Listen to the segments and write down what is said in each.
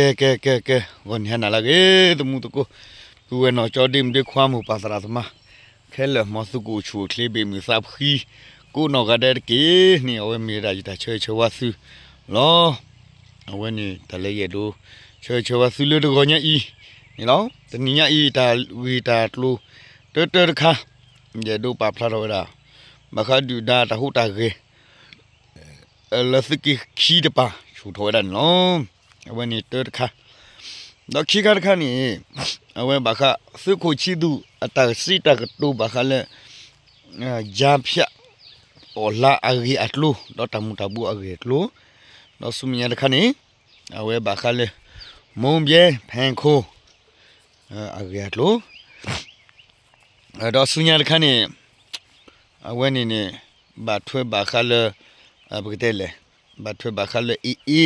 ကဲ ကဲ ကဲ ကဲ ဂီၤနံၤဟါနၤလၢအဂ့ၤ သမူသကိး ပုၢ်ဝဲၢ်နီၢ်ကၠီ ဒ့မုၣ်ဒ့ခွါ မိၢ်ပၢ်သရၣ်သမါ ခဲလၢာ် မ်သုကအိၣ်ဆူၣ်အိၣ်ချ့ ဘ့ၣ်မုာ်သးဖှံ ကိးနီၢ်ဂၤဒဲးတက့ၢ်န့ၣ် အဝဲမ့ၢ်ဝဲဒၣ်ယတၢ်ဆၢဂ့ၤဆၢဝါသုလီၤ. အဝဲန့ၣ်တၢ်လၢယအဲၣ်ဒိး ဆၢဂ့ၤဆၢဝါသုလၢတဂီၤညါအံၤန့ၣ်လီၤ. တနံၤညါအံၤ တၢ်ဂ့ၢ်တၢ်ကျိၤ တၢတၢတခါ ယအဲၣ်ဒိးပာ်ဖျါထီၣ်ဝဲဒၣ် ဘၣ်ဃးဒုၣ်ဒါတၢ်ဟူးတၢ်ဂဲၤ လၢသုးက့ခံတပၤ ဆူၣ်ထီၣ်ဝဲဒၣ်န့ၣ်လီၤ. အဝဲန့ၣ်တၢတခါ ဒီးခံခါတခါန့ၣ် အဝဲဘၣ်ဃး သုးခိၣ်ဆံသူၣ် အတၢ်စံးတၢ်ကတိၤဘၣ်ဃးလၢ ကြားဖြတ် အီၣ်လါအဂ့ၢ်အကျိၤ ဒီးတၢ်မူၤတၢ်ဘှီးအဂ့ၢ်အကျိၤ ဒီးဆူမဲာ်ညါတခါန့ၣ် အဝဲဘၣ်ဃးလၢ မူဘဲ ဖဲခိၣ် အဂ့ၢ်အကျိၤ ဒီးဆူညါတခါန့ၣ် အဝဲန့ၣ်န့ၣ် ဘၣ်ထွဲဘၣ်ဃးလၢ ပကတဲလဲၣ် ဘၣ်ထွဲဘၣ်ဃးလၢ AA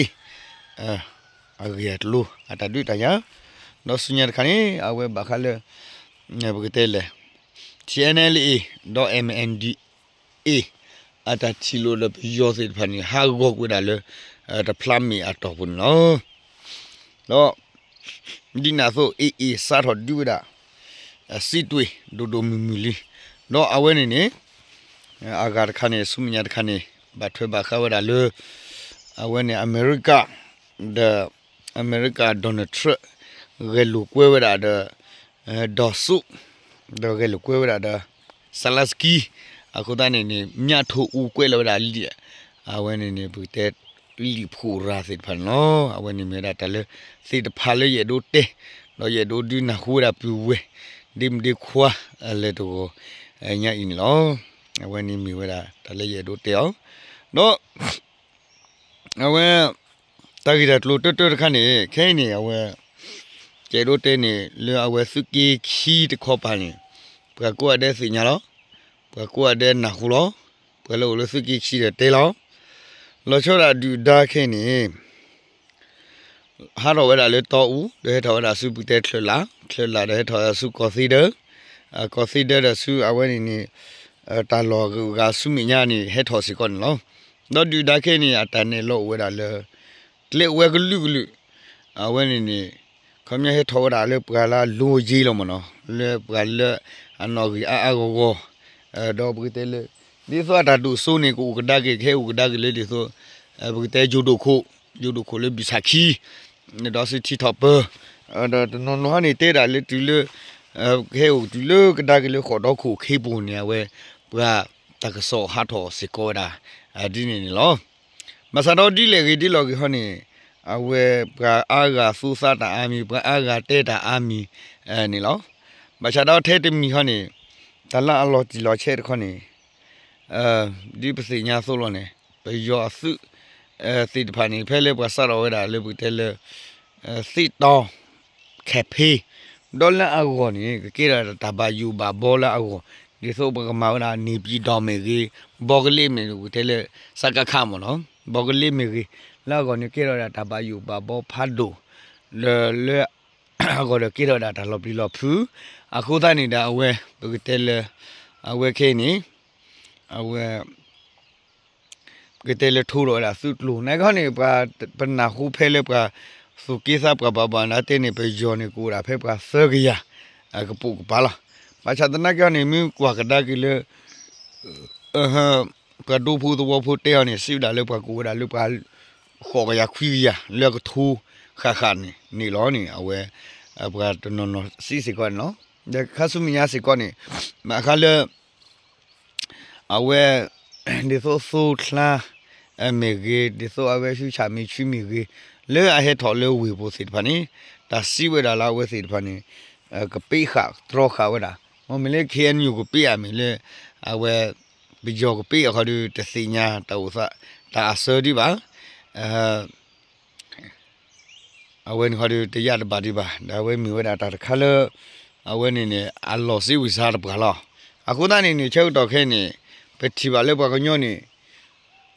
အဂ့ၢ်အကျိၤ အတၢ်ဒုးတၢ်ယၤ ဒီးဆူညါတခါန့ၣ် အဝဲဘၣ်ဃးလၢ ပကတဲလဲၣ် TNLA ဒီး MNDAA အတၢ်ထံၣ်လိာ်ဒီးပယီၤသ့ၣ်တဖၣ်န့ၣ် ဟးဂီၤကွံာ်ဝဲဒၣ်လၢ တဖျါမ့ၢ်အတီၢ်ပူၤန့ၣ်လီၤ. ဒီး ဒ်န့ၣ်အသိး AA စးထီၣ်ဒုးဝဲဒၣ် စံးတွ့ၣ် ဒိၣ်ဒိၣ်မုၢ်မုၢ်လံ. ဒီးအဝဲန့ၣ်န့ၣ် အဂၤတခါန့ၣ် ဆူမဲာ်ညါတခါန့ၣ် ဘၣ်ထွဲဘၣ်ဃးဝဲဒၣ်လၢ အဝဲန့ၣ် အမဲရကၤ ဒီး အမဲရကၤ Donald Trump ဂဲၤလိာ်ကွဲဝဲဒၣ်ဒီး ဒေါ်စု ဒီးဂဲၤလိာ်ကွဲဝဲဒၣ်ဒီး Zelenskyy အဃိသတးန့ၣ်န့ၣ် မြထိုးဦးကွဲးလီၤဝဲဒၣ်လံာ် အဝဲန့ၣ်န့ၣ် ပကတဲ လံာ်ဖှိၣ်ရၤသ့ၣ်တဖၣ်န့ၣ်လီၤ. အဝဲန့ၣ်မ့ၢ်ဝဲဒၣ်တၢ်လၢ သ့ၣ်တဖၣ်လၢယအဲၣ်ဒိးတဲ ဒီးယအဲၣ်ဒိးဒုးနၢ်ဟူဝဲဒၣ်ပုၢ်ဝဲၢ် ဒ့မုၣ်ဒ့ခွါ လၢတဂီၤညါအံၤန့ၣ်လီၤ. အဝဲန့ၣ်မ့ၢ်ဝဲဒၣ်တၢ်လၢယအဲၣ်ဒိးတဲအီၤ ဒီး အဝဲ တၢ်ဂ့ၢ်တၢ်ကျိၤတၢတၢတခါန့ၣ် ခဲအံၤန့ၣ် အဝဲ ယအဲၣ်ဒိးတဲန့ၣ် လၢအဝဲသုးက့ခံတခီပၤန့ၣ် ပှၤကိးဂၤဒဲးသ့ၣ်ညါလီၤ. ပှၤကိးဂၤဒဲးနၢ်ဟူလီၤ. ပှၤလၢအိၣ်လၢသုးက့ခံဒီးတဲလီၤ. လီၤဆီဒၣ်ဒုၣ်ဒါခဲအံၤန့ၣ် ဟးထီၣ်ဝဲဒၣ်လၢတီအူ ဒီးဟဲထီၣ်ဝဲဒၣ်ဆူပကတဲချၢၣ်လာ်, ချၢၣ်လာ်ဒီးဟဲထီၣ်ဆူကီၢ်သ့ဒၢး, ကီၢ်သ့ဒၢးဒီးဆူအဝဲန့ၣ်န့ၣ် တၢ်လီၢ်ဂၤဆူမဲာ်ညါန့ၣ် ဟဲထီၣ်စ့ၢ်ကီးန့ၣ်လီၤ. ဒီးဒုၣ်ဒါခဲအံၤန့ၣ် အတၢ်နဲၣ်လီၤအိၣ်ဝဲဒၣ်လၢ ကျဲအိၣ်ဝဲကလုာ်ကလုာ်, အဝဲန့ၣ်န့ၣ် ခီပညီဟဲထီၣ်ဝဲဒၣ်လၢပှၤလၢအလိၤယ့လီၤမ့ၢ်နီၤ, လၢပှၤလၢအနီၣ်ဂံၢ်အါအါဂီၢ်ဂီၢ်, ဒီးပကတဲလၢ ဒ်သိးအတၢ်ဒိၣ်စိန့ၣ် ကအိၣ်ကဒါက့ၤ ကဟဲအိၣ်ကဒါက့ၤလၢဒ်သိး ပကတဲယိၤဒိၣ်ခိၣ်, ယိၤဒိၣ်ခိၣ်လၢဘံၣ်ဆၣ်ခံ, ဒီးဆူထံထီၣ်ပၢၤ, ဒီးတနီၤနီၤဟီန့ၣ် တဲဒၣ်လၢတုၤလၢ ကဟဲအိၣ်တုၤလၢကဒါက့ၤလၢဃိးဒီခိၣ်ခ့ပူၤန့ၣ် အဝဲ ပှၤတၢ်ကစီၣ်ဟးထီၣ်စ့ၢ်ကီးဝဲဒၣ် ဒ်န့ၣ်န့ၣ်လီၤ. ဘၣ်ဆၣ်ဒီးဒ်လဲၣ်ဂ့ၤဒ်လဲၣ်ဂ့ၤဟီန့ၣ် အဝဲပှၤအါဂၤသူသးတၢ်အါမံၤ ပှၤအါဂၤတဲတၢ်အါမံၤန့ၣ်လီၤ. ဘၣ်ဆၣ်ဒီးထဲတမံၤဟီန့ၣ် တၢ်လၢအလီၤတံၢ်လီၤဆဲးတခီန့ၣ် ဒ်ပသ့ၣ်ညါအသိးလီၤန့ၣ် ပယီၤအသုးသ့ၣ်တဖၣ်န့ၣ် ဖဲလၢပှၤစးထီၣ်ဝဲဒၣ်လၢပကတဲလၢ သ့ၣ်တီ campaign ဒီးလၢအဂီၢ်န့ၣ် ကကဲထီၣ်ဝဲဒၣ်တၢ်ဘၣ်ယိၣ်ဘၣ်ဘီလၢအဂီၢ်, ဒ်သိးပကမၤဝဲဒၣ် နေပြည်တော် မ့ၢ်ဂ့ၤ, ဘီကလ့မ့ၢ်ဂ့ၤ, ပကတဲလၢ စကခ မ့ၢ်နီၤ, ဘီကလ့မ့ၢ်ဂ့ၤ, လၢအဂီၢ်န့ၣ်ကဲထီၣ်ဝဲဒၣ်တၢ်ဘၣ်ယိၣ်ဘၣ်ဘီဖးဒိၣ်, လၢ လၢအဂီၢ်ဒီးကဲထီၣ်ဝဲဒၣ်တၢ်လီၤပျံၤလီၤဖုး, အဃိသတးန့ၣ်ဒီးအဝဲ ပကတဲလၢ အဝဲခဲအံၤန့ၣ် အဝဲ ပကတဲလၢထိဒီးဝဲဒၣ်သုးကျိၤ နာ်က့ဟီန့ၣ် ပှၤပနၢ်ဟူဖဲလၢပှၤ သူၣ်က့သးပှၢ်ဘၣ်ဘၣ်နၤတဲန့ၣ် ပယီၤန့ၣ် ကအိၣ်ဒၣ်ဖဲပှၤသၢကယၤ ကပိာ်ကပၤလီၤ. ဘၣ်ဆၣ်သနာ်က့ဟီန့ၣ် မ့ၢ်ကွၢ်ကဒါက့ၤလၢ ပှၤဒူဖိသဝီဖိတဲအီၤန့ၣ် စံးဝဲဒၣ်လၢပှၤကအိၣ်ဝဲဒၣ်လၢပှၤ ဃိးကယၤခွံကယၤ လၢအကထိဃၣ်ဃၣ်န့ၣ်န့ၣ်လီၤန့ၣ် အဝဲ ပှၤတနီၤနီၤစံးစ့ၢ်ကီးန့ၣ်လီၤ. ဒီးခါဆူမဲာ်ညါစ့ၢ်ကီးန့ၣ် ဘၣ်ဃးလၢ အဝဲ ဒ်သိးသိချါ မ့ၢ်ဂ့ၤ, ဒ်သိးအဝဲဆူဆၣ်မ့ၢ်ဆူမ့ၢ်ဂ့ၤ, လၢအဟဲထီၣ်လၢဝ့ၢ်ပူၤသ့ၣ်တဖၣ်န့ၣ် တၢ်စံးဝဲဒၣ်လၢအဝဲသ့ၣ်တဖၣ်န့ၣ် ကပ့းဃာ်တြီဃာ်ဝဲဒၣ်, မ့မ့ၢ်လၢ KNU ကပ့းဧါ မ့ၢ်လၢ အဝဲ ပယီၤကပ့းအခီဒုး တသ့ၣ်ညါတၢ်အိၣ်သး တၢ်အစၢဒံးဘၣ်. အဝဲန့ၣ်ခီဒုး တယၢ်တဘၣ်ဒံးဘၣ်. ဒီးအဝဲမ့ၢ်ဝဲဒၣ်တၢ်တခါလၢ အဝဲန့ၣ်န့ၣ် အလီၢ်စ့ဝံၤစါတပှၤလီၤ. အဃိသတးန့ၣ်န့ၣ် ဆၢကတီၢ်ခဲအံၤန့ၣ် ပထံၣ်ဘၣ်လၢပှၤကညီန့ၣ်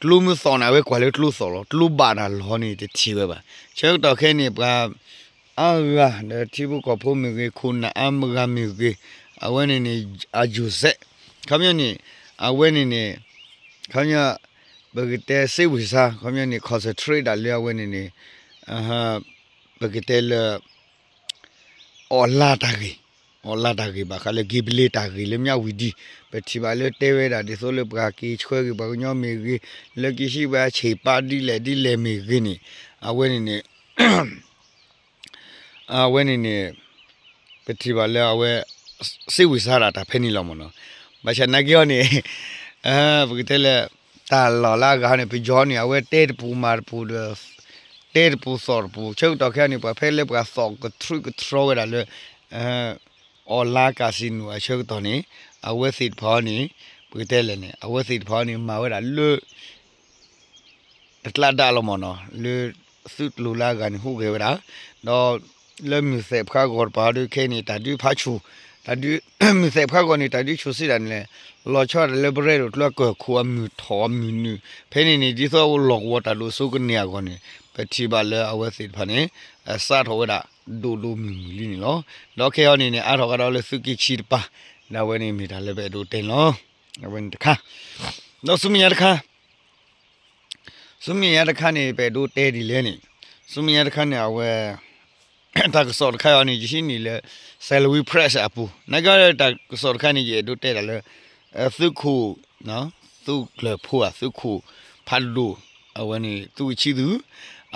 ကျိမ့ၢ်သီၣ်န့ၣ် အဝဲကွၢ်လၢကျိသီၣ်လီၤ. ကျိဘၣ်တၢ်လီၤန့ၣ် တထံၣ်ဝဲဘၣ်. ဆၢကတီၢ်ခဲအံၤန့ၣ် ပှၤအါဂၤ ဒီးထံဖိကီၢ်ဖိမ့ၢ်ဂ့ၤ, ခိၣ်နၢ်အါဂၤမ့ၢ်ဂ့ၤ, အဝဲန့ၣ်န့ၣ် အယိၤစဲး ခီပညီန့ၣ် အဝဲန့ၣ်န့ၣ် ခီပညီ ပကတဲစ့ဝံၤစါ ခီပညီန့ၣ် concentrate ဒၣ်လၢအဝဲန့ၣ်န့ၣ် အ ပကတဲလၢ အီၣ်လါတၢ်ဂ့ၢ်, အီၣ်လါတၢ်ဂ့ၢ်ဘၣ်ဃးလၢ က့ၤဘလ့တၢ်ဂ့ၢ်လၢမၠၣ်ဝံၤဒံး ပထံၣ်ဘၣ်လၢတဲဝဲဒၣ်ဒ်သိးလၢပှၤက့ၤဆှၢက့ၤပှၤကညီမ့ၢ်ဂ့ၤ, လၢက့ၤဟံးဝဲဆ့ၣ်ပာ်ဒ်လဲၣ်ဒ်လဲၣ်မ့ၢ်ဂ့ၤန့ၣ်, အဝဲန့ၣ်န့ၣ် အဝဲန့ၣ်န့ၣ် ပထံၣ်ဘၣ်လၢအဝဲ စ့ဝံၤစါဒၣ်တၢ်ဖဲန့ၣ်လီၤမ့ၢ်နီၤ. ဘၣ်ဆၣ်နာ်က့ဟီန့ၣ် ပကတဲလၢ တၢ်လီၢ်လၢအဂၤန့ၣ် ပယီၤန့ၣ် အဝဲတဲတပူၤမၤတပူၤဒီး တဲတပူၤသီၣ်တပူၤ ဆၢကတီၢ်ခဲအံၤန့ၣ် ပှၤဖဲလၢပှၤသီၣ်ကထြုးကထြီဝဲဒၣ်လၢ အီၣ်လါကၤစံနိအဆၢကတီၢ်န့ၣ် အဝဲသ့ၣ်တဖၣ်န့ၣ် ပကတဲလဲၣ်န့ၣ် အဝဲသ့ၣ်တဖၣ်န့ၣ် မၤဝဲဒၣ်လၢ တကျးဒၣ်လီၤမ့ၢ်နီၤ လၢသုးကျိၤလၢအဂၤန့ၣ်ဟူးဂဲၤဝဲဒၣ်, ဒီးလၢမုၢ်သဲးဖျါဂီၤတပၤဒီးခဲအံၤန့ၣ် တၢ်ဒုးဖးဆူၣ်, တၢ်ဒုး မုၢ်သဲးဖျါဂီၤန့ၣ် တၢ်ဒုးဆူၣ်စံးဒၣ်န့ၣ်လဲၣ်, လီၤဆီဒၣ်တၢ်လၢပရဲၣ်ဒိၣ်ကျိအကၢၢ်ခိၣ်အမုၢ်ထီၣ်အမုၢ်နုာ်, ဖဲန့ၣ်န့ၣ် ဒ်သိးလီၢ်ကဝီၤတၢ်ဒိၣ်စိကန့ၢ်အဂီၢ်န့ၣ် ပထံၣ်ဘၣ်လၢအဝဲသ့ၣ်တဖၣ်န့ၣ် စးထီၣ်ဝဲဒၣ် ဒိၣ်ဒိၣ်မုၢ်မုၢ်လံန့ၣ်လီၤ. ဒီးခဲအံၤန့ၣ်န့ၣ် အါထီၣ်ကဒီးလၢသုးက့ခံတပၤ, ဒီးအဝဲန့ၣ်မ့ၢ်တၢ်လၢပအဲၣ်ဒိးတဲန့ၣ်လီၤ. အဝဲန့ၣ်တခါ, ဒီးဆူမဲာ်ညါတခါ ဆူမဲာ်ညါတခါန့ၣ် ပအဲၣ်ဒိးတဲဒ်လဲၣ်န့ၣ်, ဆူမဲာ်ညါတခါန့ၣ် အဝဲ တၢ်ကစီၣ်တခါအံၤန့ၣ် ယဟံးန့ၢ်လၢ Salween Press အပူၤ, နာ်က့တၢ်ကစီၣ်တခါန့ၣ် ယအဲၣ်ဒိးတဲဒၣ်လၢ သုးခိၣ် သုးကျၢၤဖိဧါ သုးခိၣ်ဖးဒိၣ် အဝဲန့ၣ် သုးကဆံသူၣ်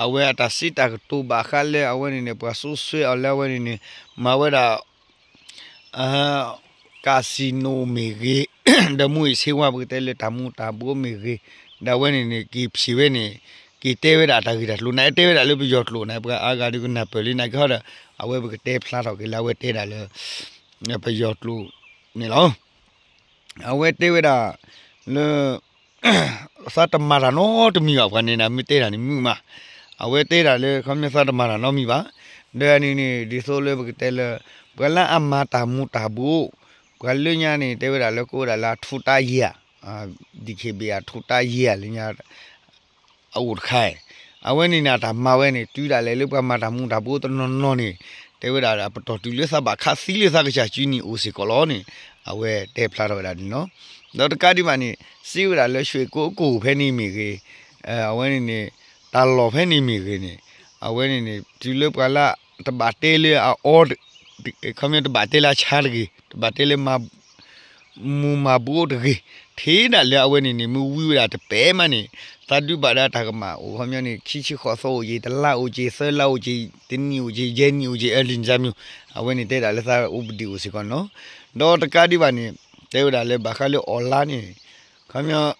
အဝဲအတၢ်စံးတၢ်ကတိၤဘၣ်ဃးလၢအဝဲန့ၣ်န့ၣ် ပှၤစိဆှၢအီၤလၢအဝဲန့ၣ်န့ၣ် မၤဝဲဒၣ် casino မ့ၢ်ဂ့ၤ, ဒီးမူးယစ်ဆေးဝါး ပကတဲလၢတၢ်မူၤတၢ်ဘှီးမ့ၢ်ဂ့ၤ, ဒီးအဝဲန့ၣ်န့ၣ် က့ၤဖံးဝဲန့ၣ် က့ၤတဲဝဲဒၣ်တၢ်ဂ့ၢ်တၢ်ကျိၤန့ၣ် တဲဝဲဒၣ်လၢပယီၤကျိာ်န့ၣ် ပှၤအါဂၤဒုးကနၢ်ပၢၢ်လံနာ်က့ဟီဒီး အဝဲပကတဲဖျါထီၣ်က့ၤလၢအဝဲတဲဒၣ်လၢ ပယီၤကျိာ်န့ၣ်လီၤ. အဝဲတဲဝဲဒၣ်လၢ သးတမၤတၢ်နီတမံၤဘၣ် ပှၤန့ၣ်ဒၣ်မ့ၢ်တဲတၢ်န့ၣ်မုာ်မး, အဝဲတဲဒၣ်လၢ ခီပညီသးတမၤတၢ်နီတမံၤဘၣ်, ဒီးန့ၣ်န့ၣ် ဒ်သိးလၢပကတဲလၢ ပှၤလၢအမၤတၢ်မူၤတၢ်ဘှီး ပှၤလၢညါန့ၣ် တဲဝဲဒၣ်လၢကအိၣ်ဝဲဒၣ်လၢအထူးတပ်ရင်းဧါ, DKBA အထူးတပ်ရင်းဧါလၢညါ အအိၣ်တခါအံၤ, အဝဲန့ၣ်န့ၣ် အတၢ်မၤဝဲန့ၣ် တုၤဒၣ်လဲာ်လၢပှၤမၤတၢ်မူၤတၢ်ဘှီးတနီၤနီၤန့ၣ် တဲဝဲဒၣ်ပတီၢ်တုၤလၢသးဘၣ်ခးသံလၢသးကစၢ်စုန့ၣ်အိၣ်စ့ၢ်ကီးလီၤန့ၣ် အဝဲတဲဖျါထီၣ်ဝဲဒၣ်န့ၣ်လီၤ. ဒီးတကးဒံးဘၣ်န့ၣ် စံးဝဲဒၣ်လၢ ရွှေကုက္ကို ဖဲန့ၣ်မ့ၢ်ဂ့ၤ, အဝဲန့ၣ်န့ၣ် တၢ်လီၢ်ဖဲန့ၣ်မ့ၢ်ဂ့ၤန့ၣ် အဝဲန့ၣ်န့ၣ် တုၤလၢပှၤလၢ တဘၣ်တဲလၢအအီ ခီပညီတဘၣ်တဲလၢအဆါတဂ့ၤ, တဘၣ်တဲလၢ မူၤမၤဘှီးတဂ့ၤ, ထဲဒၣ်လၢအဝဲန့ၣ်န့ၣ် မ့ၢ်ဝံဝဲဒၣ်တပဲာ်မးန့ၣ် သးဒုးဘၣ်ဒၣ်တၢ်ကမၣ်အိၣ် ခီပညီန့ၣ် ခံဆံဃိးသီအိၣ်က့ၤ တလါအိၣ်က့ၤ သၢလါအိၣ်က့ၤ တနံၣ်အိၣ်က့ၤ ယဲၢ်နံၣ်အိၣ်က့ၤ အလံာ်န့ၣ် အဝဲန့ၣ်တဲဒၣ်လၢသးအိၣ်ပဒံးအိၣ်စ့ၢ်ကီးန့ၣ်လီၤ. ဒီးတကးဒံးဘၣ်န့ၣ် တဲဝဲဒၣ်လၢဘၣ်ဃးလၢ online န့ၣ် ခီပညီ သး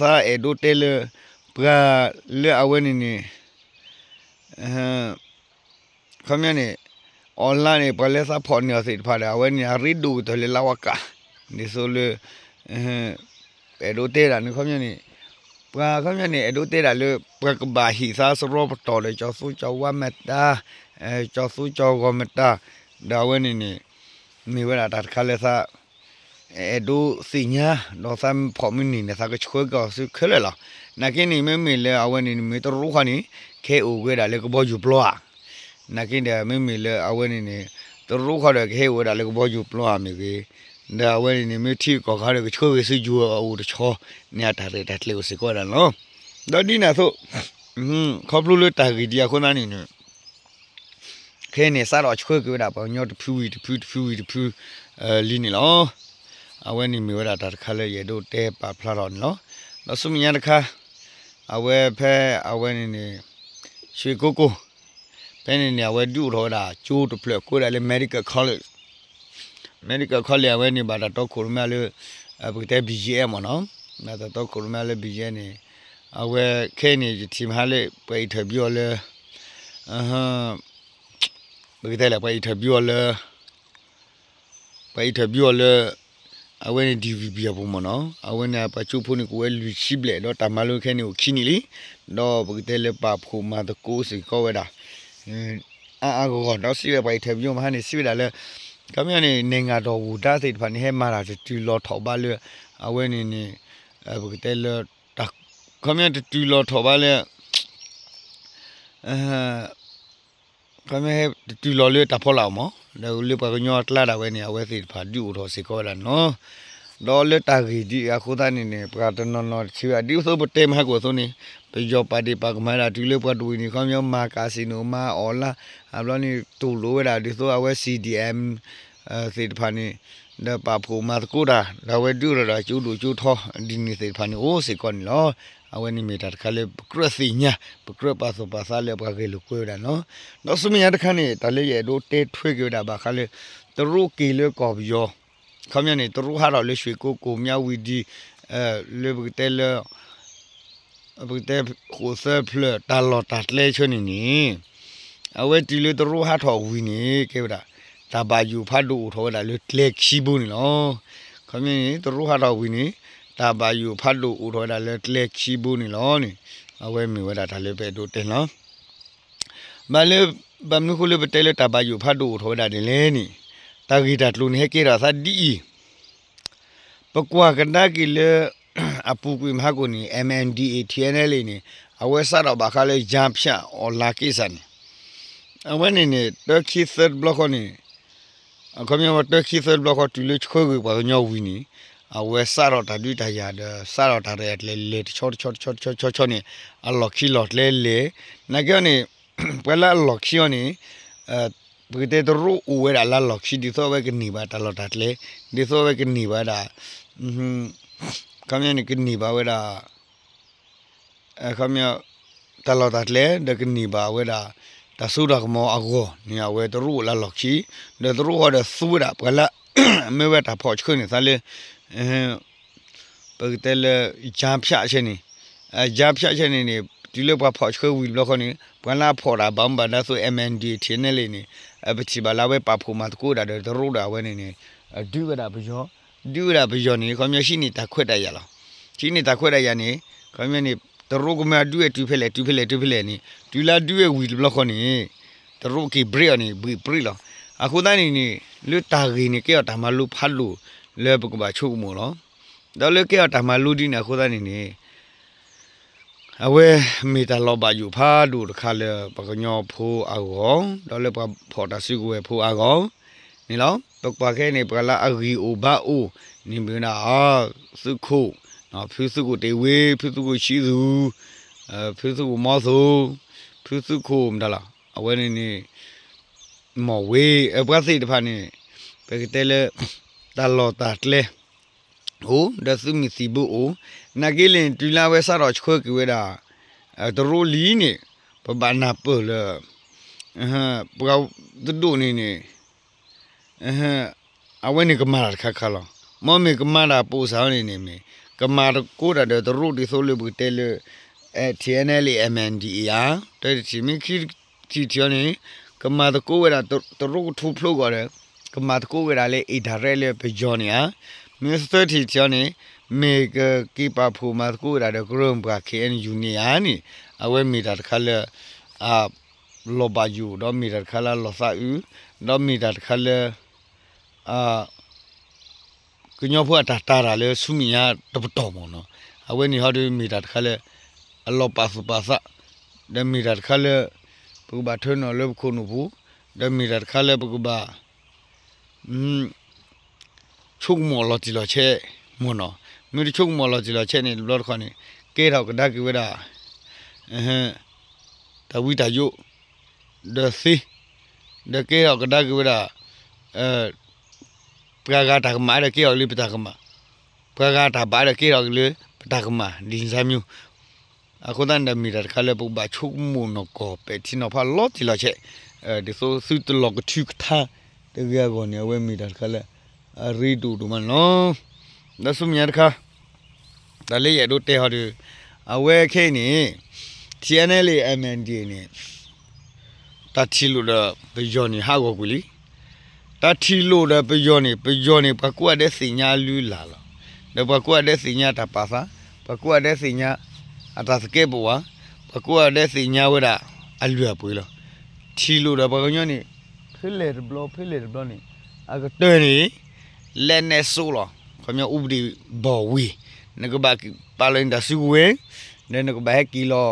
အဲၣ်ဒိးတဲလၢ ပှၤလၢအဝဲန့ၣ်န့ၣ် ခီပညီန့ၣ် online န့ၣ် ပှၤလၢသးဖီၣ်န့ၢ်အီၤသ့ၣ်တဖၣ်ဒီး အဝဲန့ၣ် အရ့ဒိၣ်ကတၢၢ်လၢလါဝါကၢ် ဒ်သိးလၢ ပအဲၣ်ဒိးတဲဒၣ်န့ၣ် ခီပညီန့ၣ် ပှၤခီပညီန့ၣ် အဲၣ်ဒိးတဲဒၣ်လၢ ပှၤကဘၣ်ဟ့ၣ်သးစရီပတီၢ်ဒီး ကၠီၤသူကၠီၤဝါမတၤ ကၠီၤသူကၠီၤဂီၤမတၤ ဒီးအဝဲန့ၣ်န့ၣ် မ့ၢ်ဝဲဒၣ်တၢ်တခါလၢသး အဲၣ်ဒိးသ့ၣ်ညါ ဒီးသးဖီၣ်မုၢ်နံၤန့ၣ် သးကဆှၢက့ၤအီၤဆူခဲလၢာ်လီၤ. နာ်က့န့ၣ် မ့မ့ၢ်လၢအဝဲန့ၣ် မ့ၢ်တရူးဃီန့ၣ် ကဟဲအိၣ်ဝဲဒၣ်လၢကဘီယူၤပျီဧါ. နာ်က့ဒီး မ့မ့ၢ်လၢအဝဲန့ၣ်န့ၣ် တရူးဃီဒီးကဟဲအိၣ်ဝဲဒၣ်လၢကဘီယူၤပျီဧါမ့ၢ်ဂ့ၤ, ဒီးအဝဲန့ၣ်န့ၣ် မ့ၢ်ထံကီၢ်ဃီဒီးကဆှၢဂ့ၤဆူယိၤအအိၣ်တဆီန့ၣ် အတၢ်ရဲၣ်တၢ်ကျဲၤအိၣ်စ့ၢ်ကီးဝဲဒၣ်န့ၣ်လီၤ. ဒီးဒ်န့ၣ်အသိး ခီဖျိလၢတၢ်ဂ့ၢ်ဒ်အဃိသတးန့ၣ် ခဲအံၤန့ၣ် စးထီၣ်ဆှၢက့ၤဝဲဒၣ်ပှၤကညီတဖုဝံၤတဖုတဖုဝံၤတဖုလံန့ၣ်လီၤ. အဝဲန့ၣ်မ့ၢ်ဝဲဒၣ်တၢ်တခါလၢယအဲၣ်ဒိးတဲပာ်ဖျါထီၣ်န့ၣ်လီၤ. ဒီးဆူမဲာ်ညါတခါ အဝဲဖဲအဝဲန့ၣ်န့ၣ် ရွှေကုက္ကို ဖဲန့ၣ်န့ၣ် အဝဲဒုးအိၣ်ထီၣ်ဝဲဒၣ်ကၠိတဖျၢၣ်ကိးဝဲဒၣ်လၢ Medical College, Medical College အဝဲန့ၣ် ဘၣ်တၢ်တီခိၣ်ရိၣ်မဲလၢ ပကတဲ ဘီယဲၢ်မ့ၢ်နီၤ, ဘၣ်တၢ်တီခိၣ်ရိၣ်မဲလၢ ဘီယဲၢ်န့ၣ် အဝဲခဲအံၤန့ၣ် ယထံၣ်မဟါလၢ ပှၤ interview အီၤလၢ ပကတဲလဲၣ် ပှၤ interview အီၤလၢ ပှၤ interview အီၤလၢ အဝဲန့ၣ် DVB အပူၤမ့ၢ်နီၤ, အဝဲန့ၣ်ပှၤကၠိဖိန့ၣ် ကအိၣ်ဝဲလွံၢ်ဆံဘျဲၣ် ဒီးတၢ်မၤလိခဲအံၤန့ၣ်အိၣ်ခံနံၣ်လံ, ဒီးပကတဲလၢပာ်ဖှိၣ်မၤသကိးစ့ၢ်ကီးဝဲဒၣ် အါအါဂီၢ်ဂီၢ် ဒီးစံးဝဲပှၤ interview မဟါန့ၣ် စံးဝဲဒၣ်လၢ ခီပညီန့ၣ် နိုင်ငံတော်ဝန်ထမ်းသ့ၣ်တဖၣ်န့ၣ် ဟဲမၤတၢ်တတုၤလီၤထီၣ်ဘးလၢ အဝဲန့ၣ်န့ၣ် ပကတဲလၢ ခီပညီတတုၤလီၤထီၣ်ဘးလၢ ခီပညီဟဲတတုၤလီၤလၢတၢ်ဖီလာ်အီၤမး, ဒီးလၢပှၤကညီအကျါဒၣ်ဝဲန့ၣ် အဝဲသ့ၣ်တဖၣ်ဒုးအိၣ်ထီၣ်စ့ၢ်ကီးဝဲဒၣ်န့ၣ်လီၤ. ဒီးလၢတၢ်ဂ့ၢ်ဒ်အံၤအဃိသတးန့ၣ်န့ၣ် ပှၤတနီၤနီၤတဆံးဘၣ် ဒ်သိးပတဲမဟါကိာ်အသိးန့ၣ် ပယီၤပာ်ဒ့ၣ်ပာ်ကမၣ်ဒၣ်တုၤလၢပှၤတဝံၤန့ၣ် ခီပညီမၤကၤစံၣ်နိၣ် မၤအီၣ်လါ အဘျီန့ၣ် တူၢ်လိာ်ဝဲဒၣ်ဒ်သိးအဝဲ C D M သ့ၣ်တဖၣ်န့ၣ် ဒီးပာ်ဖှိၣ်မၤသကိးတၢ် ဒီးအဝဲဒုးရၤဒီးကၠိဒိၣ်ကၠိထီ ဒ်န့ၣ်သ့ၣ်တဖၣ်န့ၣ်အိၣ်စ့ၢ်ကီးန့ၣ်လီၤ. အဝဲန့ၣ်မ့ၢ်တၢ်တခါလၢပကြၢးသ့ၣ်ညါ ပကြၢးပာ်သူၣ်ပာ်သးလၢပှၤဂဲၤလိာ်ကွဲဝဲဒၣ်န့ၣ်လီၤ. ဒီးဆူမဲာ်ညါတခါန့ၣ် တၢ်လၢယအဲၣ်ဒိးတဲထွဲက့ၤဝဲဒၣ်ဘၣ်ဃးလၢ တရူးက့ၤလၢကီၢ်ပယီၤ ခီပညီန့ၣ် တရူးဟးထီၣ်လၢ ရွှေကုက္ကို မြဝတီ လၢပကတဲလၢ ပကတဲဃိၣ်သၢဖျၢၣ်တၢ်လီၢ်တၢ်ကျဲဆၢန့ၣ်န့ၣ် အဝဲတုၤလၢတရူးဟးထီၣ်ဝံၤန့ၣ် ကဲဝဲဒၣ် တၢ်ဘၣ်ယိၣ်ဖးဒိၣ်အိၣ်ထီၣ်ဝဲဒၣ်လၢကျဲခံဘိန့ၣ်လီၤ. ခီပညီန့ၣ် တရူးဟးထီၣ်ဝံၤန့ၣ် တၢ်ဘၣ်ယိၣ်ဖးဒိၣ်အိၣ်ထီၣ်ဝဲဒၣ်လၢကျဲခံဘိန့ၣ်လီၤန့ၣ် အဝဲမ့ၢ်ဝဲဒၣ်တၢ်လၢပအဲၣ်ဒိးတဲန့ၣ်လီၤ. ဘၣ်လၢ ဘၣ်မနုၤဃိလၢပတဲလၢတၢ်ဘၣ်ယိၣ်ဖးဒိၣ်အိၣ်ထီၣ်ဝဲဒၣ်ဒ်လဲၣ်န့ၣ် တၢ်ဂ့ၢ်တၢ်ကျိၤန့ၣ် ဟဲကဲထီၣ်သးဒ်အံၤ ပကွၢ်ကဒါက့ၤလၢ အပူၤကွံာ်မဟါကိာ်န့ၣ် M N D A T N L A န့ၣ် အဝဲစးထီၣ်ဘၣ်ဃးလၢ ကြားဖြတ် အီၣ်လါက့စၢ်န့ၣ် အဝဲန့ၣ်န့ၣ် တၢခံသၢတဘျီဃီန့ၣ် အခီပညီဝဲတၢခံသၢတဘျီဃီတုၤလၢဆှၢဂ့ၤပှၤကညီဝံၤန့ၣ် အဝဲစးထီၣ်တၢ်ဒုးတၢ်ယၤဒီး စးထီၣ်တၢ်ရဲၣ်တၢ်ကျဲၤလဲၤတဆီတဆီတဆီတဆီတဆီန့ၣ် အလီၢ်ခံလီၢ်ကျဲလဲၤ နာ်က့အီၤန့ၣ် ပှၤလၢအလီၢ်ခံအီၤန့ၣ် ပကတဲတရူးအိၣ်ဝဲဒၣ်လၢအလီၢ်ခံ ဒ်သိးအဝဲကန့ၢ်ဘၣ်တၢ်လီၢ်တၢ်ကျဲ ဒ်သိးအဝဲကန့ၢ်ဘၣ်ဒၣ် ခီပညီန့ၣ် ကန့ၢ်ဘၣ်ဝဲဒၣ် ခီပညီ တၢ်လီၢ်တၢ်ကျဲ ဒီးကန့ၢ်ဘၣ်ဝဲဒၣ် တၢ်စိတၢ်ကမီၤအဂီၢ်န့ၣ် အဝဲတရူးအိၣ်လၢအလီၢ်ခံ ဒီးတရူးဃီဒီးသူဝဲဒၣ်ပှၤလၢ မ့ၢ်ဝဲတၢ်ဖီၣ်ဆှၢန့ၣ်သးလၢ ပကတဲလၢ ကြားဖြတ် ဆဲန့ၣ် ကြားဖြတ် ဆဲန့ၣ်န့ၣ် တုၤလၢပှၤဖီၣ်ဆှၢဝံၤတဘျီဃီန့ၣ် ပှၤလၢအဖီၣ်တၢ်ဘၣ်မူဘၣ်ဒါသိး M N D A T N L A န့ၣ် ပထံၣ်ဘၣ်လၢအဝဲပာ်ဖှိၣ်မၤသကိးဒၣ်ဒီးတရူးဒီးအဝဲန့ၣ်န့ၣ် ဒုးဝဲဒၣ်ပယီၤ ဒုးဝဲဒၣ်ပယီၤန့ၣ် ခီပညီဟံးန့ၢ်တၢ်ခွဲးတၢ်ယာ်လီၤ. ဟံးန့ၢ်တၢ်ခွဲးတၢ်ယာ်န့ၣ် ခီပညီန့ၣ် တရူးကမၢအဒုးဝဲတုၤဖဲလဲၣ် တုၤဖဲလဲၣ် တုၤဖဲလဲၣ်န့ၣ် တုၤလၢအဒုးဝဲဝံၤတဘျီဃီန့ၣ် တရူးက့ၤ break အီၤန့ၣ် break break လီၤ. အဃိသတးန့ၣ်န့ၣ် လၢတၢ်ဂ့ၢ်န့ၣ် ကဲထီၣ်တၢ်မၤလိဖးဒိၣ်လၢပကဘၣ်ဆိကမိၣ်လီၤ. ဒီးလၢကဲထီၣ်တၢ်မၤလိဒ်န့ၣ်အဃိသတးန့ၣ်န့ၣ် အဝဲမ့ၢ်တၢ်လီၤဘၣ်ယိၣ်ဖးဒိၣ်တခါလၢပှၤကညီဖိအဂီၢ် ဒီးလၢပှၤဖီၣ်တၢ်စုကဝဲၤဖိအဂီၢ်န့ၣ်လီၤ. ပကွၢ်ခဲအံၤန့ၣ် ပှၤလၢအဂံၢ်အိၣ်ဘါအိၣ်န့ၣ်မ့ၢ်ဝဲဒၣ် သုးခိၣ် ဖုသုးခိၣ်တ့ၢ်ဝ့ ဖုသုးခိၣ်ဆံးသူၣ် ဖုသုးခိၣ်မီသိၣ် ဖုသုးခိၣ်မတၤလီၤ အဝဲန့ၣ်န့ၣ် မီၢ်ဝ့ ပှၤသ့ၣ်တဖၣ်န့ၣ် ပကတဲလၢ တၢ်လီၢ်တၢ်ကျဲ အိၣ် ဒီးသုးမုၢ်သံၣ်ဘိအိၣ် နာ်က့လၢန့ၣ် တုၤလၢအဝဲစးထီၣ်ဆှၢက့ၤဝဲဒၣ် တရူးလံန့ၣ် ပဘၣ်နၢ်ပၢၢ်လၢ ပှၤတဒိၣ်န့ၣ်န့ၣ် အဝဲန့ၣ်ကမၤတၢ်တခါခါလီၤ. မ်မ့ၢ်ကမၤတၢ်ပိာ်စၢ်အီၤန့ၣ်န့ၣ်မ့ၢ် ကမၤသကိးတၢ်ဒီးတရူးဒ်သိးလၢပကတဲလၢ T N L A M N D A ဧါ တၢတထံၣ် မ့ၢ်ခံထံၣ်ထံၣ်အီၤန့ၣ် ကမၤသကိးဝဲဒၣ်တရူးကထူဖျိကီးဒီး ကမၤသကိးဝဲဒၣ်လၢ indirect လၢပယီၤန့ၣ်ဧါ မ့ၢ်သၢထံၣ်ထံၣ်အီၤန့ၣ် မ့ၢ်ကက့ၤပာ်ဖှိၣ်မၤသကိးဝဲဒၣ်ဒီးကရၢမိၢ်ပှၢ် K N U န့ၣ်ဧါန့ၣ် အဝဲမ့ၢ်တၢ်တခါလၢ အ လီၤဘၣ်ယိၣ် ဒီးမ့ၢ်တၢ်တခါလၢအလီၤသးအုး ဒီးမ့ၢ်တၢ်တခါလၢ အ ကညီဖိအတၢ်တာ်တၢ်လၢဆူမဲာ်ညါတပတီၢ်မ့ၢ်နီၤ အဝဲန့ၣ်ဟီဒီးမ့ၢ်တၢ်တခါလၢ အလီၤပာ်သူၣ်ပာ်သး ဒီးမ့ၢ်တၢ်တခါလၢ ပကဘၣ်ထၢနီၤလၢပခိၣ်နူာ်ပူၤ ဒီးမ့ၢ်တၢ်တခါလၢပကဘၣ် ဆိကမိၣ်အလီၤတံၢ်လီၤဆဲးမ့ၢ်နီၤ မ့ၢ်တဆိကမိၣ်အလီၤတံၢ်လီၤဆဲးန့ၣ် တဘျီတခီၣ်န့ၣ် ကဲထီၣ်ကဒါက့ၤဝဲဒၣ် တၢ်ဝံတၢ်ယိး ဒီးသ့ ဒီးကဲထီၣ်ကဒါက့ၤဝဲဒၣ် ပှၤဂၤတၢ်ကမၣ်ဒီးကဲထီၣ်လၢပတၢ်ကမၣ် ပှၤဂၤတၢ်ဘၣ်ဒီးကဲထီၣ်လၢပတၢ်ကမၣ် ဒ်န့ၣ်မျိုး အဃိသတးန့ၣ်ဒီးမ့ၢ်တၢ်တခါလၢပကဘၣ်ဆိကမိၣ်နီၢ်ကီၢ်ပဲာ်ထံနီၤဖးလီၤတံၢ်လီၤဆဲး ဒ်သိးသုတလီၤကထုကထါတဂ့ၤအဂီၢ်န့ၣ် အဝဲမ့ၢ်တၢ်တခါလၢ အရ့ဒိၣ်ဒိၣ်မးန့ၣ်လီၤ. ဒီးဆူမဲာ်ညါတခါ တၢ်လၢယအဲၣ်ဒိးတဲဟီဒီး အဝဲခဲအံၤန့ၣ် T N L A M N D A န့ၣ် တၢ်ထံၣ်လိာ်ဒီးပယီၤန့ၣ်ဟးဂီၤကွံာ်လံ. တၢ်ထံၣ်လိာ်ဒီးပယီၤန့ၣ် ပယီၤန့ၣ် ပှၤကိးဂၤဒဲးသ့ၣ်ညါအလုၢ်အလၢ်လီၤ. ဒီးပှၤကိးဂၤဒဲးသ့ၣ်ညါတၢ်ပာ်သး, ပှၤကိးဂၤဒဲးသ့ၣ်ညါအတၢ်သကဲးပဝး, ပှၤကိးဂၤဒဲးသ့ၣ်ညါဝဲဒၣ်အလုၢ်အပှ့ၤလီၤ. ထံၣ်လိာ်ဒီးပှၤကညီန့ၣ် ဖဲလဲၣ်တဘျီ ဖဲလဲၣ်တဘျီန့ၣ် အကတၢၢ်န့ၣ် လက်နက်စွန့်လီၤ. ခီပညီ ဥပဒေဘောင်ဝင်, နကဘၣ်ပာ်လီၤနတၢ်စုကဝဲၤ, ဒီးနကဘၣ်ဟဲက့ၤလီၤ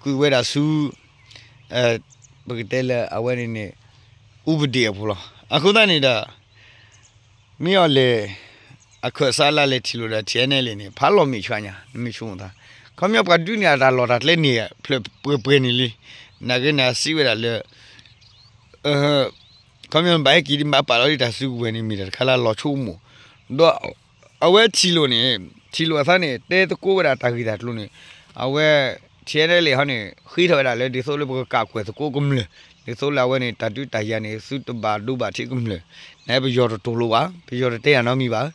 ကွံာ်ဝဲဒၣ်ဆူ ပကတဲလၢအဝဲန့ၣ်န့ၣ် ဥပဒေအပူၤလီၤ. အဃိသတးန့ၣ်ဒီး မ့ၢ်အီၤလဲၣ် အခၢၣ်စးလၢလဲၤထံၣ်လိာ်ဒီး ထံၣ်အဲၣ်နဲၣ်လံန့ၣ် ဖးလီၤမ့ၢ်ဆှးညါ နမ့ၢ်ဆိကမိၣ်သး, ခီပညီပှၤဒုးန့ၢ်အတၢ်လီၢ်တၢ်ကျဲန့ၣ် ဖျၢၣ်ပှဲၤပှဲၤန့ၣ်လံ, နာ်က့န့ၣ် အစံးဝဲဒၣ်လၢ ခီပညီဘၣ်ဟဲက့ၤဒ်မးပာ်လီၤဒ်တၢ်စုကဝဲၤန့ၣ် မ့ၢ်တၢ်တခါလၢအလီၤဆိကမိၣ်, ဒီးအဝဲထံၣ်လိာ်န့ၣ် ထံၣ်လိာ်အသးန့ၣ် တဲသကိးဝဲဒၣ်တၢ်ဂ့ၢ်တၢ်ကျိၤန့ၣ်, အဝဲ ထံၣ်အဲၣ်နဲၣ်လံဟီန့ၣ် ဃ့ထီၣ်ဝဲဒၣ်လၢဒ်သိးလၢပကကးကွဲၢ်သကိးကမျၢၢ်, ဒ်သိးလၢအဝဲန့ၣ် တၢ်ဒုးတၢ်ယၤန့ၣ် သုတဘၣ်ဒိဘၣ်ထံးကမျၢၢ်, နပယီၤတတူၢ်လိာ်ဘၣ်, ပယီၤတတဲယၤနီတမံၤဘၣ်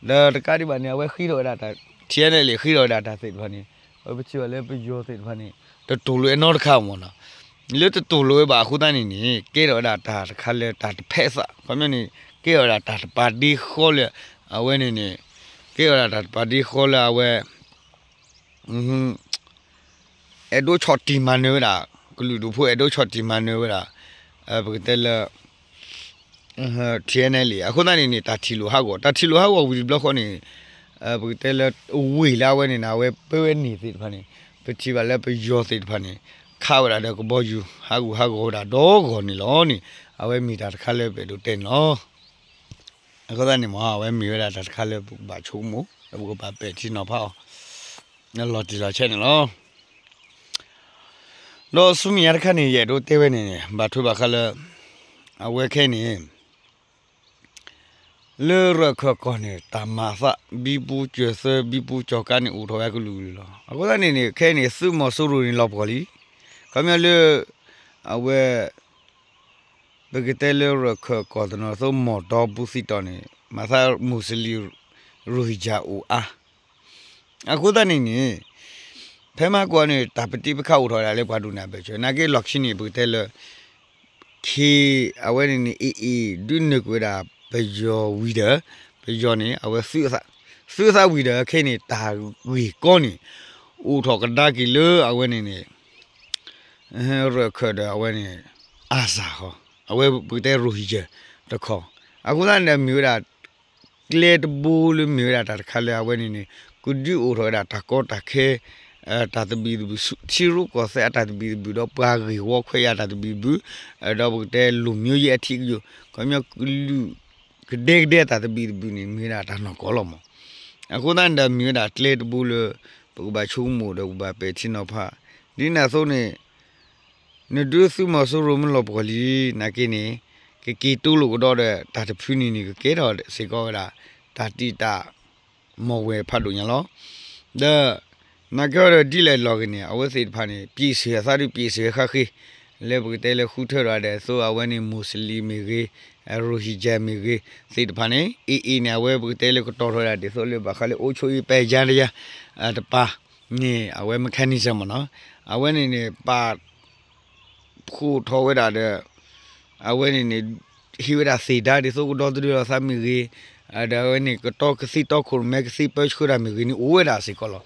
ဒီးတကးဒံးဘၣ်န့ၣ် အဝဲဃ့ထီၣ်ဝဲဒၣ်တၢ် ထံၣ်အဲၣ်နဲၣ်လံ ဃ့ထီၣ်ဝဲဒၣ်တၢ်သ့ၣ်တဖၣ်န့ၣ် အဝဲပထံၣ်ဘၣ်လၢပယီၤသ့ၣ်တဖၣ်န့ၣ် တတူၢ်လိာ်နီတခါမ့ၢ်နီၤ, လၢတတူၢ်လိာ်ဝဲဘၣ်အဃိသတးန့ၣ်န့ၣ် ကဲထီၣ်ဝဲဒၣ်တၢ်တခါလၢတၢ်တဖဲးသး, ခီပညီန့ၣ် ကဲထီၣ်ဝဲဒၣ်တၢ်တပာ်ဒ့ဃီလၢ အဝဲန့ၣ်န့ၣ် ကဲထီၣ်ဝဲဒၣ်တၢ်တပာ်ဒ့ဃီလၢအဝဲ အဲၣ်ဒိးဆီၣ်တံၢ်မၤနၢၤဝဲဒၣ်, ကလုာ်ဒူၣ်ဖိအဲၣ်ဒိးဆီၣ်တံၢ်မၤနၢၤဝဲဒၣ်, ပကတဲလၢ ထံၣ်အဲၣ်နဲၣ်လံ အဃိသတးန့ၣ်န့ၣ် တၢ်ထံၣ်လိာ်ဟးဂီၤ တၢ်ထံၣ်လိာ်ဟးဂီၤဝံၤတဘျီဃီန့ၣ် ပကတဲလၢ ဝ့ၢ်လၢအဝဲန့ၣ်န့ၣ် အဝဲပၢဝဲန့ၣ်သ့ၣ်တဖၣ်န့ၣ် ပထံၣ်ဘၣ်လၢပယီၤသ့ၣ်တဖၣ်န့ၣ် ခးဝဲဒၣ်ဒီးကဘီယူၤ ဟးဂူာ်ဟးဂီၤဝဲဒၣ်ဒီဂီၢ်န့ၣ်လီၤန့ၣ် အဝဲမ့ၢ်တၢ်တခါလၢပအဲၣ်ဒိးတဲန့ၣ်လီၤ. အဃိသတးန့ၣ်မ့ၢ် အဝဲမ့ၢ်ဝဲဒၣ်တၢ်တခါလၢပကဘၣ်ဆိကမိၣ် ဒီးပကဘၣ်ပဲာ်ထံနီၤဖးအီၤ လီၤတံၢ်လီၤဆဲးန့ၣ်လီၤ. ဒီးဆူမဲာ်ညါတခါန့ၣ် ယအဲၣ်ဒိးတဲဝဲန့ၣ်န့ၣ် ဘၣ်ထွဲဘၣ်ဃးလၢ အဝဲခဲအံၤန့ၣ် လၢရၢၢ်ခၢၣ်ကီၢ်န့ၣ် တၢ်မၤသး ဘံဘူစၢၤသၢ ဘံဘူကၠီၤကါန့ၣ် အိၣ်ထီၣ်ဝဲကလုာ်ကလုာ်လီၤ. အဃိသတးန့ၣ်န့ၣ် ခဲအံၤန့ၣ် သုးမီၤစိရိၤန့ၣ်လီၤပှီၢ်လံ. ခီပညီလၢ အဝဲ ပကတဲလၢရၢၢ်ခၢၣ်ကီၢ်တနီၤ သိးမီၢ်ဒီဘူးသံတီၤန့ၣ် မၤသး Muslim Rohingya အိၣ်အါ အဃိသတးန့ၣ်န့ၣ် ဖဲမဟါကီးန့ၣ် တၢ်ပတံပခါအိၣ်ထီၣ်ဝဲဒၣ်လၢပှၤဒိၣ်န့ၢ်အဘၢၣ်စၢၤ နာ်က့လီၢ်ခံန့ၣ် ပကတဲလၢ ခ့ အဝဲန့ၣ်န့ၣ် AA ဒုးနုာ်ကွံာ်ဝဲဒၣ်ပယီၤဝံၤဒီး ပယီၤန့ၣ် အဝဲသုးအသး သုးအသးဝံၤဒီး ခဲအံၤန့ၣ် တၢ်ဂ့ၢ်ကီန့ၣ် အိၣ်ထီၣ်ကဒါက့ၤလၢအဝဲန့ၣ်န့ၣ် ရၢၢ်ခၢၣ်ဒီးအဝဲန့ၣ် အါစၢ်ဃီ အဝဲပကတဲ Rohingya တခီ အဃိသတးန့ၣ်ဒီးမ့ၢ်ဝဲဒၣ် ကျဲတဘိလၢမ့ၢ်ဝဲဒၣ်တၢ်တခါလၢအဝဲန့ၣ်န့ၣ် ကဒုးအိၣ်ထီၣ်ဝဲဒၣ်တၢ်ကီတၢ်ခဲ တၢ်သဘံၣ်သဘုၣ် ထံရူၢ်ကီၢ်သဲးအတၢ်သဘံၣ်သဘုၣ် ဒီးပှၤဂ့ၢ်ဝီခွဲးယာ်တၢ်သဘံၣ်သဘုၣ် ဒီးပကတဲလူမျိုးရေးအထီးအကျိၤ ခီပညီကလုာ် ကဒဲကဒဲအတၢ်သဘံၣ်သဘုၣ်န့ၣ် မ့ၢ်ဝဲဒၣ်တၢ်နီၢ်ကီၢ်လီၤမး. အဃိသတးန့ၣ်ဒီးမ့ၢ်ဝဲဒၣ်ကျဲတဘိလၢ ပကဘၣ်ဆိကမိၣ်ဒီးပကဘၣ်ပဲာ်ထံနီၤဖး ဒ်န့ၣ်အသိးန့ၣ် နဒုးသုးမီၤစိရိၤမ့ၢ်လီၤပှီၢ်လံ နာ်က့န့ၣ် ကက့ၤတိလိာ်ကဒီးဒီး တၢ်တဖုန့ၣ်န့ၣ် ကကဲထီၣ်စ့ၢ်ကီးဝဲဒၣ် တၢ်တံာ်တာ်မီၢ်ဝဲၢ်ဖးဒိၣ်ညါလီၤ. ဒီး နာ်က့ဒီးဒ်လဲၣ်လီၤဂ့ၤန့ၣ် အဝဲသ့ၣ်တဖၣ်န့ၣ် ပျံၤစၢၤအသးဒုးပျံၤစၢၤဃၣ်ဃ့ လၢပကတဲလၢဃုထၢထီၣ်ဒီးသိးအဝဲန့ၣ် Muslim မ့ၢ်ဂ့ၤ Rohingya မ့ၢ်ဂ့ၤ သ့ၣ်တဖၣ်န့ၣ် AA န့ၣ် အဝဲပကတဲလၢကတီၤထီၣ်ဝဲဒၣ်ဒ်သိးလၢဘၣ်ဃးလၢအိၣ်ဆိၣ်အံၤပဲယါတယါ တပၤ န့ၣ် အဝဲ mechanism မ့ၢ်နီၤ အဝဲန့ၣ်န့ၣ် ပာ်ဖှိၣ်ထီၣ်ဝဲဒၣ်ဒီး အဝဲန့ၣ်န့ၣ် ဟ့ၣ်ဝဲဒၣ်သ့ၣ်ဒါဒ်သိးကဒီသဒၢလီၤသးမ့ၢ်ဂ့ၤ ဒီးအဝဲန့ၣ် ကတီကသံၣ်တီခိၣ်ရိၣ်မဲကသံၣ်ပၢဆှၢတၢ်မ့ၢ်ဂ့ၤန့ၣ် အိၣ်ဝဲဒၣ်စ့ၢ်ကီးလီၤ.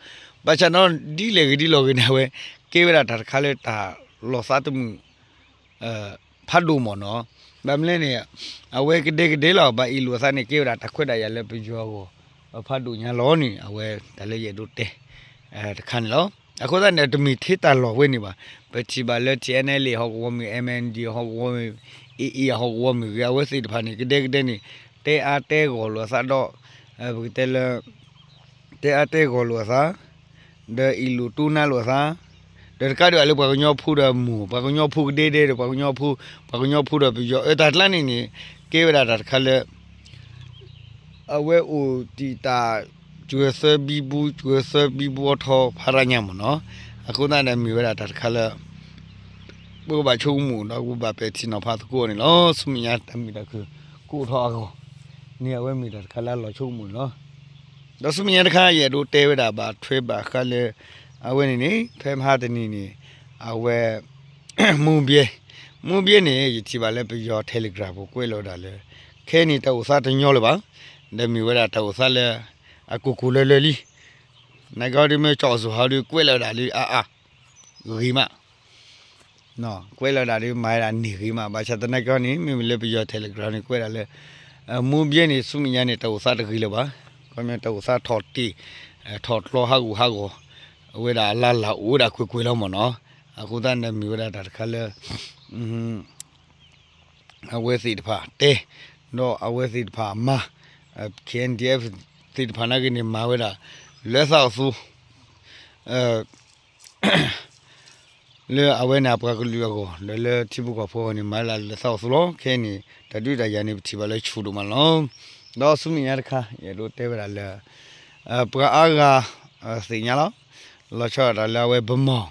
ဘၣ်ဆၣ်ဒီး ဒ်လဲၣ်ဂ့ၤဒ်လဲၣ်ဂ့ၤန့ၣ် အဝဲ ကဲဝဲဒၣ်တၢ်တခါလၢတၢ်လီၤသးတမုာ် ဖးဒိၣ်မ့ၢ်နီၤ. ဘၣ်မနုၤလဲၣ်န့ၣ် အဝဲကဒဲကဒဲလီၤ ဘၣ်အ့ၣ်လိာ်အသးန့ၣ် ကဲဝဲဒၣ်တၢ်ခွဲးတၢ်ယာ်လၢပယီၤအဂီၢ် ဖးဒိၣ်ညါလီၤန့ၣ် အဝဲတၢ်လၢယအဲၣ်ဒိးတဲ တခါန့ၣ်လီၤ. အဃိသတးန့ၣ် တမ့ၢ်ထဲတၢ်လီၢ်ဝဲန့ၣ်ဘၣ်. ပထံၣ်ဘၣ်လၢ ထံၣ်အဲၣ်နဲၣ်လံ ဟီၣ်ကဝီၤမ့ၢ် MNDAA ဟီၣ်ကဝီၤ AA ဟီၣ်ကဝီၤမ့ၢ်ဂ့ၤ အဝဲသ့ၣ်တဖၣ်န့ၣ် ကဒဲကဒဲန့ၣ် တဲအါတဲဂီၢ်လိာ်အသးဒီး ပကတဲလၢ တဲအါတဲဂီၢ်လိာ်အသး ဒီးအ့ၣ်လိာ်တိၢ်နါလိာ်အသး ဒီးတကးဒံးဘၣ်လၢပှၤကညီဖိဒီးမိၢ် ပှၤကညီဖိကဒဲကဒဲဒီး ပှၤကညီဖိ ပှၤကညီဖိဒီးပယီၤ အတၢ်ကျါန့ၣ်န့ၣ် ကဲဝဲဒၣ်တၢ်တခါလၢ အဝဲအိၣ်တံာ်တာ် ကွဲၤသၢဘံဘူ ကွဲၤသၢဘံဘူအထီဖးဒိၣ်ညါမ့ၢ်နီၤ. အဃိသတးန့ၣ် မ့ၢ်ဝဲဒၣ်တၢ်တခါလၢ ပကဘၣ်ဆိကမိၣ်ဒီး ပကဘၣ်ပဲာ်ထံနီၤဖးသကိးန့ၣ်လီၤ. ဆူမဲာ်ညါတၢ်မုာ်တၢ်ခုၣ် ကအိၣ်ထီၣ်အဂီၢ်န့ၣ် အဝဲမ့ၢ်တၢ်တခါလၢအလီၤဆိကမိၣ်န့ၣ်လီၤ. ဒီးဆူမဲာ်ညါတခါ ယအဲၣ်ဒိးတဲဝဲဒၣ်ဘၣ်ထွဲဘၣ်ဃးလၢ အဝဲန့ၣ်န့ၣ် ဖဲမဟါတနံၤန့ၣ် အဝဲ မူဘဲ မူဘဲန့ၣ် ယထံၣ်ဘၣ်လၢပယီၤ Telegram ပူၤကွဲးလီၤဝဲဒၣ်လၢ ခဲအံၤန့ၣ် တၢ်အိၣ်သးတညီလၢၤဘၣ်. ဒီးမ့ၢ်ဝဲဒၣ်တၢ်အိၣ်သးလၢ အကိၢ်ကိၢ်လၢၤလၢၤလံ. နာ်က့ဟီဒုးမ့ၢ်ကၠီၣ်အီၣ်စူၤဟီဒုးကွဲးလီၤဝဲဒၣ်လၢအါအါ ဂ့ၤမး ကွဲးလီၤဝဲဒၣ်လၢမၤဝဲဒၣ်န့ၢ်ဂ့ၤမး ဘၣ်ဆၣ်သနာ်က့န့ၣ် မ့မ့ၢ်လၢပယီၤ Telegram န့ၣ် ကွဲးဒၣ်လၢ မူဘဲန့ၣ် ဆူမဲာ်ညါန့ၣ် တၢ်အိၣ်သးတဂ့ၤလၢၤဘၣ်. ခီပညီတၢ်အိၣ်သးထီၣ်တ့ၢ် ထီၣ်ကျီဟးဂူာ်ဟးဂီၤ အဝဲဒၣ်အလါလၢ်အိၣ်ဝဲဒၣ်ကွ့ၢ်ကွ့ၢ်လီၤမ့ၢ်နီၤ. အဃိသတးန့ၣ် မ့ၢ်ဝဲဒၣ်တၢ်တခါလၢ အဝဲသ့ၣ်တဖၣ်တဲ ဒီးအဝဲသ့ၣ်တဖၣ်အမါ KNDF သ့ၣ်တဖၣ်နာ်က့န့ၣ် မၤဝဲဒၣ် လၢသးအိၣ်သူ လၢအဝဲန့ၣ်အပှၤကလုာ်အဂီၢ် ဒီးလၢထံဖိကီၢ်ဖိအဂီၢ်န့ၣ် မၤလၢလၢသးအိၣ်သူလီၤ. ခဲအံၤန့ၣ် တၢ်ဒုးတၢ်ယၤန့ၣ် ပထံၣ်ဘၣ်လၢဆူၣ်ဒိၣ်မးလီၤ. ဒီးဆူမဲာ်ညါတခါ ယအဲၣ်ဒိးတဲဝဲဒၣ်လၢ ပှၤအါဂၤသ့ၣ်ညါလီၤ. လီၤဆီဒၣ်တၢ်လၢအဝဲဗမီၢ်,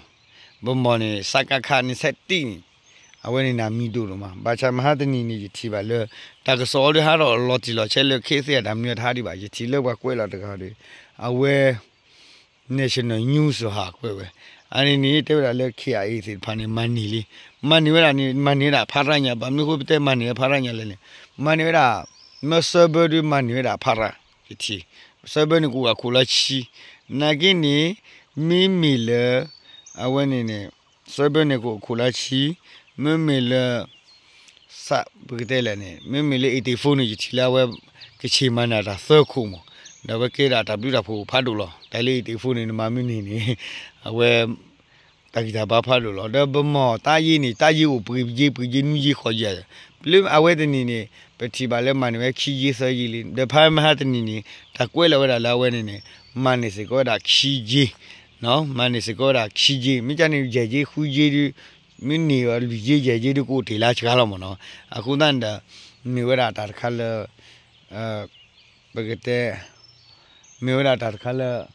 ဗမီၢ်န့ၣ် စကခ န့ၣ် ဆဲးတံၢ်န့ၣ် အဝဲန့ၣ်နမံၤဒိၣ်ဒိၣ်မး. ဘၣ်ဆၣ်မဟါတနံၤန့ၣ် ယထံၣ်ဘၣ်လၢ တၢ်ကစီၣ်အီၤဒုးဟးထီၣ်လီၤတံၢ်လီၤဆဲးလၢ ခ့သ့ၣ်အတၢ်မနုၤတဟါဒံးဘၣ်. ယထံၣ်လၢပှၤကွဲးလီၤတဂၤဒီး အဝဲ National News ဟးကွဲးဝဲ. အန့ၣ်န့ၣ် တဲဝဲဒၣ်လၢ KIA သ့ၣ်တဖၣ်န့ၣ် မၤန့ၢ်လံ. မၤန့ၢ်ဝဲဒၣ်န့ၣ် မၤန့ၢ်ဝဲဒၣ်ဖးရၣ်ညါ, ဘၣ်မနုၤဃိပတဲမၤန့ၢ်ဝဲဖးရၣ်ညါလဲၣ်န့ၣ်, မၤန့ၢ်ဝဲဒၣ် မၢစၢဘၢဒုးမၤန့ၢ်ဝဲဒၣ်ဖးရၣ်, ယထံၣ် စၢဘၢန့ၣ်ကအိၣ်အခိၣ်လီၤဆံ, နာ်က့န့ၣ် မ့မ့ၢ်လၢ အဝဲန့ၣ်န့ၣ် စၢဘၢန့ၣ်ကအိၣ်အခိၣ်လီၤဆံ, မ့မ့ၢ်လၢ စးပကတဲလဲၣ်န့ၣ် မ့မ့ၢ်လၢ eighty-four န့ၣ် ယထံၣ်လၢအဝဲ ကဆ့ၣ်မၤန့ၢ်တၢ်သၢခိၣ်မး, ဒီးအဝဲကဲဒၣ်တၢ်ဘျုးတၢ်ဖှိၣ်ဖးဒိၣ်လီၤ. တၢ်လၢ eighty-four န့ၣ် နမၤမနုၤန့ၣ် အဝဲ တၢ်ဂံၢ်တၢ်ဘါဖးဒိၣ်လီၤ. ဒီးဗမီၢ်တၢ်ယ့န့ၣ် တၢ်ယ့အိၣ်ပှ့ၤယ့ ပှ့ၤယ့ နွံယ့ ဃိးယ့, လၢအဝဲတနံၤန့ၣ် ပထံၣ်ဘၣ်လၢမၤန့ၢ်ဝဲခံယ့သၢယ့လံ. ဒီးဖဲမဟါတနံၤန့ၣ် တၢ်ကွဲးလီၤဝဲဒၣ်လၢအဝဲန့ၣ်န့ၣ် မၤန့ၢ်စ့ၢ်ကီးဝဲဒၣ်ခံယ့ မၤန့ၢ်စ့ၢ်ကီးဝဲဒၣ်ခံယ့, မ့ၢ်ကန့ၣ် ယဲၢ်ယ့ ဃုယ့ဒုး မ့ၢ်န့ၢ်အီၤလွံၢ်ယ့ ယဲၢ်ယ့ဒုး ကအိၣ်တ့ၢ်လၢစှၤလီၤမးနီၤ. အဃိသတးန့ၣ်ဒီး မ့ၢ်ဝဲဒၣ်တၢ်တခါလၢ ပကတဲ မ့ၢ်ဝဲဒၣ်တၢ်တခါလၢ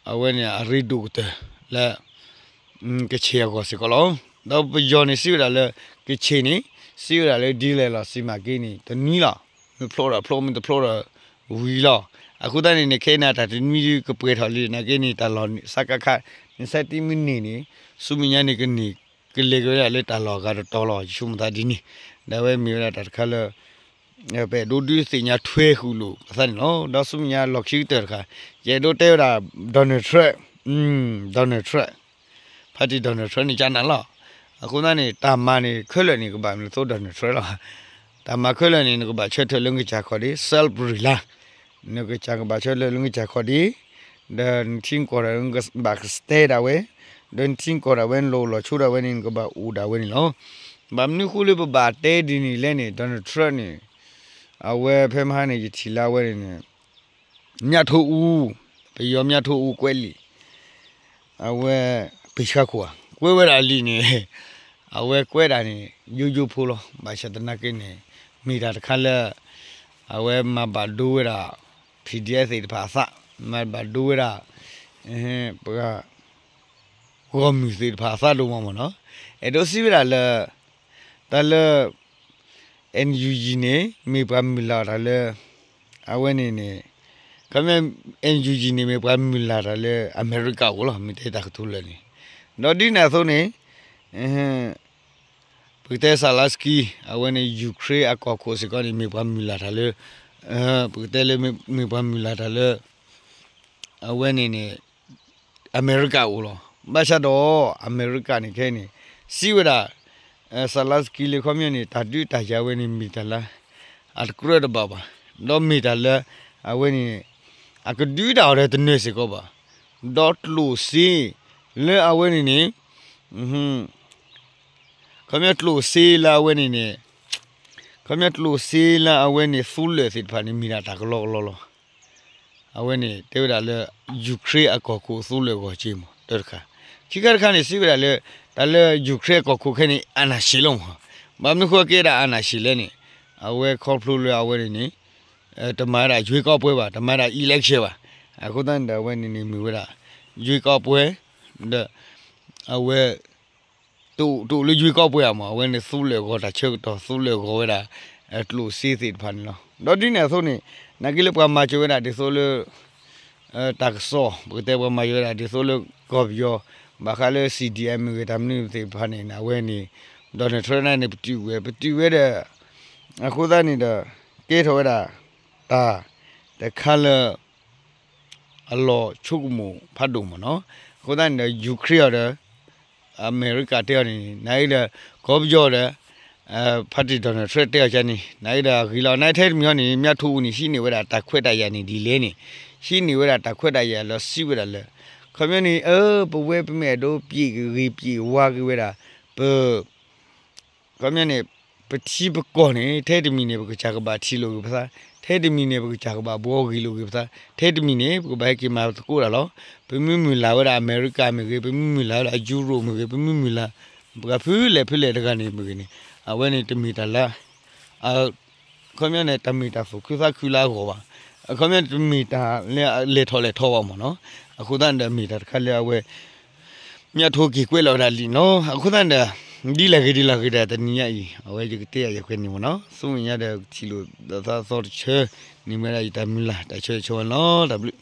အဝဲန့ၣ်အရ့ဒိၣ်ကတၢၢ်လၢ ကဆ့ၣ်အဂီၢ်စ့ၢ်ကီးလီၤ. ဒီးပယီၤန့ၣ်စံးဝဲဒၣ်လၢ ကဆ့ၣ်န့ၣ် စံးဝဲဒၣ်လၢဒ်လဲၣ်လီၤ စံးမးက့န့ၣ် တနွံလီၤ. မ့ၢ်ဖျိဒီးဖျိ မ့ၢ်တဖျိဒီးဝံၤလီၤ. အဃိသတးန့ၣ်န့ၣ် ခဲအံၤန့ၣ် တၢ်တနွံဒုးကပှဲၤထီၣ်လံ နာ်က့န့ၣ် တၢ်လီၢ် စကခ န့ၣ်ဆဲးတံၢ်မ့ၢ်န့ၢ်န့ၣ် ဆူမဲာ်ညါန့ၣ် ကန့ၢ်ကလဲၤက့ၤဝဲဒၣ်လၢတၢ်လီၢ်အဂၤတတီၤလီၤ. ယဆိကမိၣ်သးဒ်န့ၣ် ဒီးအဝဲမ့ၢ်ဝဲဒၣ်တၢ်တခါလၢ ပအဲၣ်ဒိးဒုးသ့ၣ်ညါထွဲဃုာ်လိာ်ပသးန့ၣ်လီၤ. ဒီးဆူမဲာ်ညါလီၢ်ခံကတၢၢ်တခါ ယအဲၣ်ဒိးတဲဝဲဒၣ် Donald Trump, Donald Trump, party Donald Trump န့ၣ်ကနၣ်လီၤ. အဃိသတးန့ၣ် တၢ်မၤန့ၣ် ခဲလၢာ်န့ၣ် ကဘၣ်မနုၤသိး Donald Trump လီၤ. တၢ်မၤခဲလၢာ်န့ၣ် နကဘၣ်ဆၢထၢၣ်လၢနကစၢ်ခီၣ်ဒ့ self-reliance, နကစၢ်ကဘၣ်ဆၢထၢၣ်လၢနကစၢ်ခီၣ်ဒ့, ဒီးနထံကီၢ်ဒီးနကဘၣ်ကစတဲဒၣ်ဝဲ, ဒီးနထံကီၢ်ဒၣ်ဝဲ နလီၢ်အိၣ်လီၢ်ဆိးဒၣ်ဝဲန့ၣ် နကဘၣ်အိၣ်ဒၣ်ဝဲန့ၣ်လီၤ. ဘၣ်မနုၤဃိလၢပဘၣ်တဲဒ်န့ၣ်လဲၣ်န့ၣ် Donald Trump န့ၣ် အဝဲဖဲမဟါန့ၣ် ယထံၣ်လၢအဝဲန့ၣ်န့ၣ် မြထိုးဦး, ပယီၤ မြထိုးဦး ကွဲးလံာ်, အဝဲ ပဆှၢခိၣ်ဧါ ကွဲးဝဲဒၣ်လံာ်န့ၣ် အဝဲကွဲးဒၣ်န့ၣ် ယိယိဖိလီၤ. ဘၣ်ဆၣ်သနာ်က့န့ၣ် မ့ၢ်တၢ်တခါလၢ အဝဲမၤဘၣ်ဒိဝဲဒၣ် PDF သ့ၣ်တဖၣ်အသး, မၤဘၣ်ဒိဝဲဒၣ် ပှၤ ဂီၢ်မုၢ်သ့ၣ်တဖၣ်အသးဒိၣ်မးမးနီၤ. အဲၣ်ဒိးစံးဝဲဒၣ်လၢ တၢ်လၢ NUG န့ၣ် မ့ၢ်ပှၤမုၢ်လၢ်တၢ်လၢ အဝဲန့ၣ်န့ၣ် ခီပညီ NUG န့ၣ် မ့ၢ်ပှၤမုၢ်လၢ်တၢ်လၢအမဲရကၤအိၣ်လီၤ. မ့ၢ်တဲတၢ်ကတိၤလၢာ်န့ၣ် ဒီးဒ်န့ၣ်အသိးန့ၣ် ပကတဲ Zelensky အဝဲန့ၣ် Ukraine အကီၢ်ခိၣ်စ့ၢ်ကီးန့ၣ် မ့ၢ်ပှၤမုၢ်လၢ်တၢ်လၢ ပကတဲလၢ မ့ၢ်ပှၤမုၢ်လၢ်တၢ်လၢ အဝဲန့ၣ်န့ၣ် အမဲရကၤအိၣ်လီၤ. ဘၣ်ဆၣ်ဒီး အမဲရကၤန့ၣ်ခဲအံၤန့ၣ် စံးဝဲဒၣ် Zelensky လၢခီပညီန့ၣ် တၢ်ဒုးတၢ်ယၤဝဲန့ၣ် မ့ၢ်တၢ်လၢ အတကြၢးတဘၣ်ဘၣ်. ဒီးမ့ၢ်တၢ်လၢ အဝဲန့ၣ် အကဒုးတၢ်အီၤဒီးတနၢၤစ့ၢ်ကီးဘၣ်. ဒီးကျိၣ်စ့ လၢအဝဲန့ၣ်န့ၣ် ခီပညီကျိၣ်စ့လၢအဝဲန့ၣ်န့ၣ် ခီပညီကျိၣ်စ့လၢအဝဲန့ၣ် သူလၢာ်သ့ၣ်တဖၣ်န့ၣ် မ့ၢ်ဒၣ်တၢ်ကလီကလီလီၤ. အဝဲန့ၣ်တဲဝဲဒၣ်လၢ Ukraine အကီၢ်ခိၣ်အသိလၢာ်အဂီၢ်က့မး တၢတခါ. ခံခါတခါန့ၣ် စံးဝဲဒၣ်လၢ တၢ်လၢ Ukraine အကီၢ်ခိၣ်ခဲန့ၣ် အာဏာရှင်လီၤမး. ဘၣ်မနုၤဃိကဲဒၣ် အာဏာရှင် လဲၣ်န့ၣ် အဝဲခီဖျိလၢအဝဲန့ၣ်န့ၣ် တမၤဝဲဒၣ်ရွေးကောက်ပွဲဘၣ်, တမၤဝဲဒၣ် election ဘၣ်. အဃိသတးန့ၣ်ဒီး အဝဲန့ၣ်န့ၣ်မ့ၢ်ဝဲဒၣ် ရွေးကောက်ပွဲ ဒီး အဝဲ တအိၣ်လၢရွေးကောက်ပွဲဧါမး, အဝဲန့ၣ် သူလၢာ်ဂီၤတၢ်ဆၢကတီၢ် သူလၢာ်ဂီၤဝဲဒၣ် ကျိၣ်စ့သ့ၣ်တဖၣ်န့ၣ်လီၤ. ဒီးဒ်န့ၣ်အသိးန့ၣ် နာ်က့လၢပှၤမၤစၢၤဝဲဒၣ်ဒ်သိးလၢ တၢ်ကစီၣ် ပကတဲပှၤမၤစၢၤဝဲဒၣ်ဒ်သိးလၢကီၢ်ပယီၤ ဘၣ်ဃးလၢ CDM မ့ၢ်ဂ့ၤ တၢ်မနုၤသ့ၣ်တဖၣ်န့ၣ် အဝဲန့ၣ် Donald Trump န့ၣ် ပတုာ်ဝဲ ပတုာ်ဝဲဒီး အဃိသတးန့ၣ်ဒီး ကဲထီၣ်ဝဲဒၣ် တၢ်တခါလၢ အလီၤဆိကမိၣ်ဖးဒိၣ်မးနီၤ. အဃိသတးန့ၣ်ဒီး Ukraine အီၤဒီး အမဲရကၤတဲအီၤန့ၣ် နာ်က့ဒီး ကီၢ်ပယီၤဒီး ဖါတံၣ် Donald Trump တဲအီၤကန့ၣ် နာ်က့ဒီးအဂ့ၤလီၤ. နာ်က့ထဲတမံၤဟီန့ၣ် မြထိုးဦးန့ၣ် ဟံးန့ၢ်ဝဲဒၣ်တၢ်ခွဲးတၢ်ယာ်န့ၣ်ဒ်လဲၣ်န့ၣ် ဟံးန့ၢ်ဝဲဒၣ်တၢ်ခွဲးတၢ်ယာ်လီၤ စံးဝဲဒၣ်လၢ ခီပညီန့ၣ် အၢ ပဝဲပမ့ၢ်အဲၣ်ဒိးပျံးက့ၤဂ့ၤပျံးဝါက့ၤဝဲဒၣ် ပ ခီပညီန့ၣ် ပထံပကီၢ်န့ၣ် ထဲတမံၤန့ၣ် ပကစၢ်ကဘၣ်ထံၣ်လိာ်က့ၤပသး, ထဲ ထဲတမံၤန့ၣ် ပကစၢ်ကဘၣ်ဘှီဂ့ၤလိာ်ဂ့ၤပသး, ထဲတမံၤန့ၣ် ပကဘၣ်ဟဲက့ၤမၤသကိးတၢ်လီၤ. ပမ့ၢ်မုၢ်လၢ်ဝဲဒၣ်အမဲရကၤမ့ၢ်ဂ့ၤ, ပမ့ၢ်မုၢ်လၢ်ဝဲဒၣ်ယူရိၣ်မ့ၢ်ဂ့ၤ, ပမ့ၢ်မုၢ်လၢ် ပှၤဖုလဲၣ်ဖုလဲၣ်တဂၤန့ၣ်မ့ၢ်ဂ့ၤန့ၣ်, အဝဲန့ၣ်တမ့ၢ်တၢ်လၢ အခီပညီန့ၣ် တမ့ၢ်တၢ်သူၣ်ခုသးခုလၢအဂီၢ်ဘၣ်. အခီပညီန့ၣ် တမ့ၢ်တၢ်လၢအလဲၤထီၣ်လဲၤထီဘၣ်မ့ၢ်နီၤ. အဃိသတးန့ၣ်ဒီး မ့ၢ်တၢ်တခါလၢအဝဲ မ့ၢ်အထိက့ၤကွဲးလီၤဝဲဒၣ်လံနီၤ. အဃိသတးန့ၣ်ဒီး ဒ်လဲၣ်ဂ့ၤဒ်လဲၣ်ဂ့ၤဒီး တနံၤညါအံၤ အဝဲယကတဲယၤယၤခွဲးန့ၣ်မ့ၢ်နီၤ. ဆူမဲာ်ညါဒီး ထံၣ်လိာ်သးသီတဆၢ န့ၢ်ဝဲဒၣ်ယတၢ်မုၢ်လၢ် တၢ်ဆၢဂ့ၤဆၢဝါန့ၣ်လီၤ. တၢ်ဘျုး